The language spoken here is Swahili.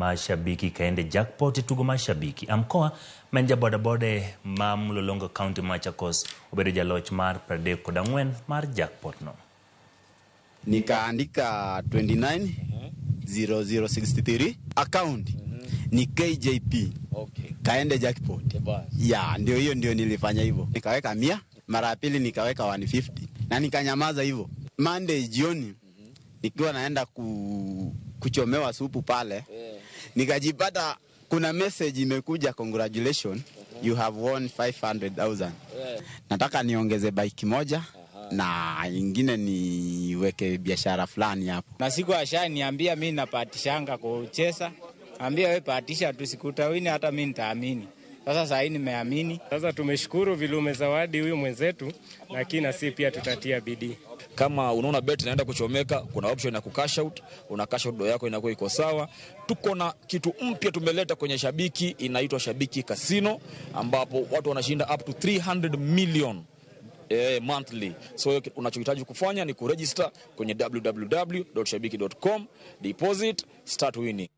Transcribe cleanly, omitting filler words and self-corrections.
Mar Shabiki Kaende Jackpot e tugo mar Shabiki. Amkoa ma en ja bodaboda ma Mlolongo County Machakos obedo jaloch mar 34 mar jackpot no. Nikaandika 29 0063 account ni KJP. Kaende Jackpot. Ya, ndio hiyo ndio nilifanya hivyo. Nikaweka 100, mara ya pili nikaweka 150 na nikanyamaza hivyo. Monday jioni nikiwa naenda kuchomewa supu pale, nikajipata kuna message imekuja, congratulations, you have won 500,000. Nataka niongeze bike moja na ingine niweke biashara fulani hapo. Na siku ashaniambia mimi napatishanga kucheza, ambia wewe patisha tu, sikutawini hata mimi nitaamini. Sasa saa hii nimeamini. Sasa tumeshukuru vile umezawadi huyu mwenzetu, lakini na sisi pia tutatia bidii. Kama unaona bet inaenda kuchomeka, kuna option ya kucash out, una cash out do yako inakuwa iko sawa. Tuko na kitu mpya tumeleta kwenye Shabiki, inaitwa Shabiki Casino, ambapo watu wanashinda up to 300 million monthly. So unachohitaji kufanya ni kuregister kwenye www.shabiki.com, deposit, start winning.